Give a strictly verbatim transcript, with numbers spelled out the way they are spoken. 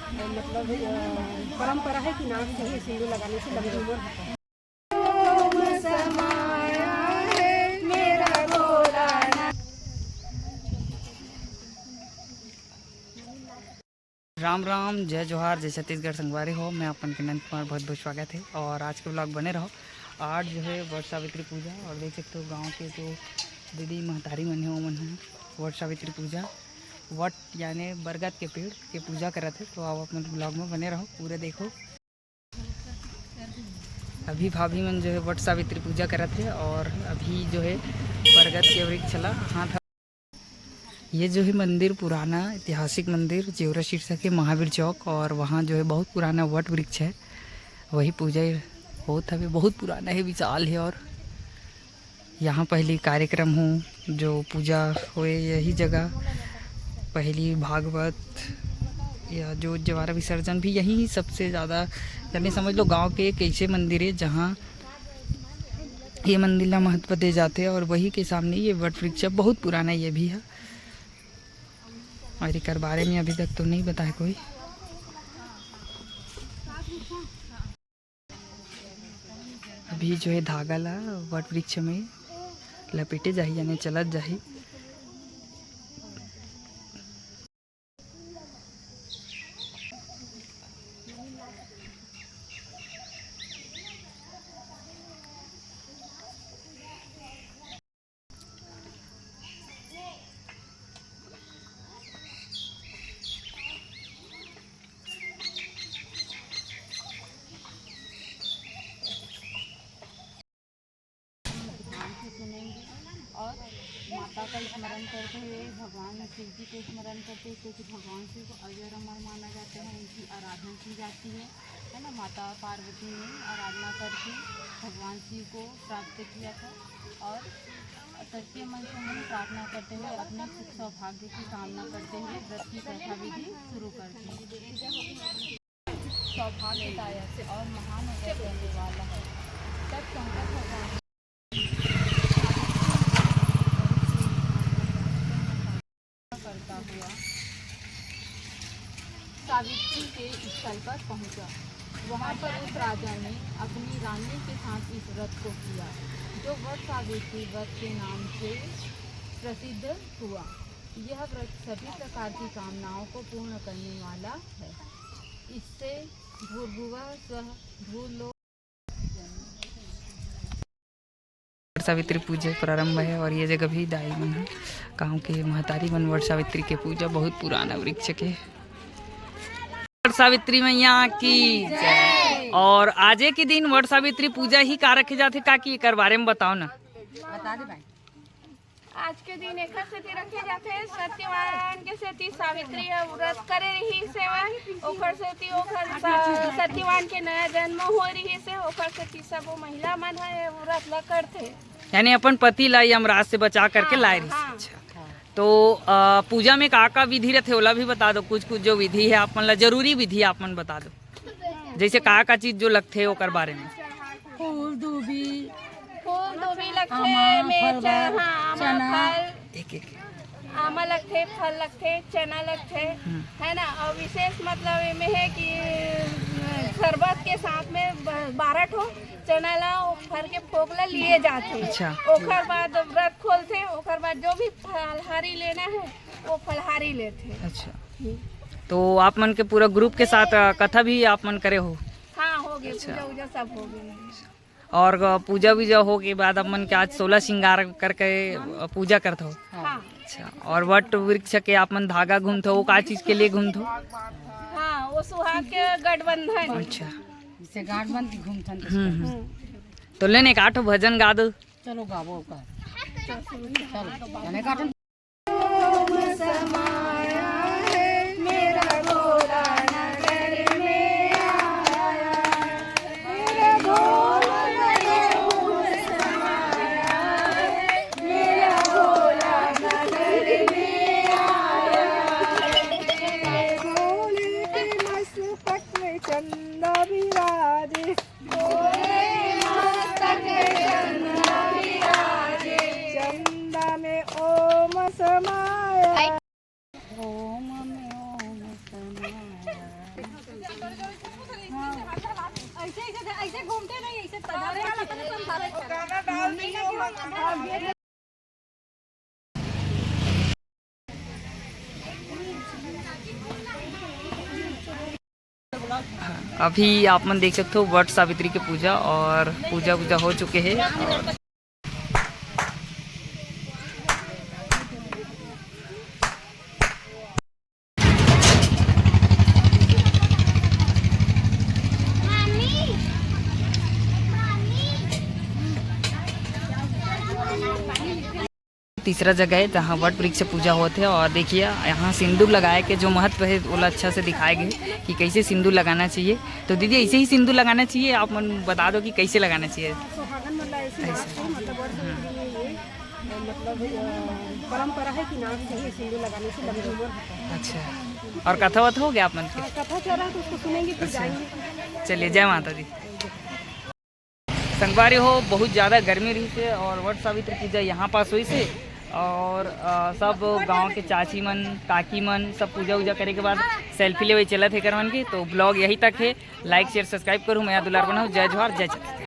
मतलब, अ, परंपरा है कि नाक से ही सिंदूर लगाने से लंबी उम्र होता है। राम राम, जय जोहार, जय छत्तीसगढ़ संगवारी हो। मैं अपन के नंद कुमार, बहुत बहुत स्वागत है। और आज के ब्लॉग बने रहो। आज जो है वट सावित्री पूजा, और देख सकते हो गांव के जो दीदी महतारी मन है, वो मन है वट सावित्री पूजा, वट यानी बरगद के पेड़ के पूजा करत है। तो आप अपन ब्लॉग में बने रहो, पूरे देखो। अभी भाभी मन जो है वट सावित्री पूजा करत है, और अभी जो है बरगद के वृक्ष ला हाथ। ये जो है मंदिर, पुराना ऐतिहासिक मंदिर जेवरा सिरसा के महावीर चौक, और वहाँ जो है बहुत पुराना वट वृक्ष है, वही पूजा होत हवे। बहुत पुराना है, विशाल है, और यहाँ पहली कार्यक्रम हो, जो पूजा होए यही जगह, पहली भागवत या जो जवारा विसर्जन भी यही सबसे ज़्यादा, यानी समझ लो गांव के एक ऐसे मंदिर है जहाँ ये मंदिर ला महत्व दे जाते, और वही के सामने ये वट वृक्ष बहुत पुराना ये भी है, और एकर बारे में अभी तक तो नहीं बताए कोई। अभी जो है धागा ला वट वृक्ष में लपेटे जाही, यानी चलत जाही। ध्यान से सुनेंगे और माता का स्मरण करते हुए, भगवान शिव जी को स्मरण करते हुए, क्योंकि भगवान शिव को अजर अमर माना जाता है, उनकी आराधना की जाती है, है ना। माता पार्वती ने आराधना करके भगवान शिव को प्राप्त किया था और सच्चे मन से उन्होंने प्रार्थना करते हुए अपने सुख सौभाग्य की कामना करते हुए व्रत की कथा विधि शुरू कर दी। सौभाग्यदायक और महान अवसर रहने वाला है। तब शंकर भगवान करता हुआ सावित्री के स्थल पर पहुंचा। वहां पर उस राजा ने अपनी रानी के साथ इस व्रत को किया, जो व्रत सावित्री व्रत के नाम से प्रसिद्ध हुआ। यह व्रत सभी प्रकार की कामनाओं को पूर्ण करने वाला है। इससे भूर्भुवः स्वः भूर्लोक वट सावित्री पूजा प्रारंभ है, और ये जगह भी दाई मन ह, गाँव के महतारी मन वट सावित्री के पूजा, बहुत पुराना वृक्ष के। वट सावित्री मैया की जय। और आजे के दिन वट सावित्री पूजा ही का रखे जाथे, का कि एकर बारे में बताओ ना। बता दे भाई। आज के दिन एखर सेती रखे जाथे, सत्यवान के सेती सावित्री ह व्रत करे रहिस हे, ओखर सेती ओखर स-, सत्यवान के नया जन्म हो रहिस हे, ओखर सेती सबो महिला मन ह ये व्रत ल करथे। यानी अपन पति ला यमराज से बचा करके हाँ, लाए रहिस। हाँ। अच्छा। तो, अ, पूजा में का का विधि रथे, ओला भी बता दो। कुछ कुछ जो विधि है आप मन ला, जरूरी विधि आप मन बता दो, जैसे का का चीज जो लगथे ओकर बारे में। फूल दूबी, फूल दूबी लगथे, आमा, मेचा, फलवा, हाँ, आमा, चना। फल। एक एक। आमा लगथे, फल लगथे, चना लगथे, हम्म। है ना। और विशेष मतलब एमे है कि, अ, शरबत के साथ में ब-, बारह ठो चना ला भर के फोक ला लिए जाथे। अच्छा। ओकर बाद व्रत खोलथे, ओकर बाद जो भी फलाहारी लेना है वो फलाहारी लेथे। अच्छा। हम्म। तो आप मन के पूरा ग्रुप के साथ, अ, कथा भी आप मन करे हो? हाँ, हो गए, अच्छा। पूजा वूजा सब हो गए। और पूजा वूजा हो के बाद आप मन के आज सोलह श्रृंगार करके पूजा करत हो? हाँ। अच्छा, और वट वृक्ष के आप मन धागा घूमत हो, वो का चीज के लिए घूमत हो? हाँ, वो सुहाग के गठबंधन। अच्छा। जिसे गांठ बंध के घूमथन हम्म, हम्म। हम्म। तो लेने का आठो भजन गा दो। चलो गावो का। चलो, चलो, गाठन। चंदा विराजे। चंदा में ओम अभी आप मन देख सकते हो वट सावित्री के पूजा, और पूजा वूजा हो चुके हे। और तीसरा जगह है जहाँ वट वृक्ष पूजा होत हे। और देखिए, यहाँ सिंदूर लगाए के जो महत्व है, ओला अच्छा से दिखाए गए कि कैसे सिंदूर लगाना चाहिए। तो दीदी, ऐसे ही सिंदूर लगाना चाहिए, आप मन बता दो कि कैसे लगाना चाहिए। सुहागन मन ला ऐसे ऐसे। नाक से, मतलब, वट सावित्री ये, ये, मतलब, अ, परंपरा है कि नाक से ही सिंदूर लगाने से लंबी उम्र होता है। अच्छा, और कथा वथा हो गया आप मन के? हाँ, कथा चल रहा है, तो उसको सुनेंगे, फिर अच्छा। जाएंगे। चलिए, जय माता दी। संगवारी हो, बहुत ज़्यादा गर्मी रहिसे और वट सावित्री पूजा यहाँ पास होइसे। और अ, सब गांव के चाची मन, काकी मन, सब पूजा वूजा करे के बाद सेल्फी लेवे चलत हे करवन के। तो ब्लॉग यही तक है। लाइक, शेयर, सब्सक्राइब करूँ, मया दुलार बनाओ। जय जोहार, जय छत्तीसगढ़।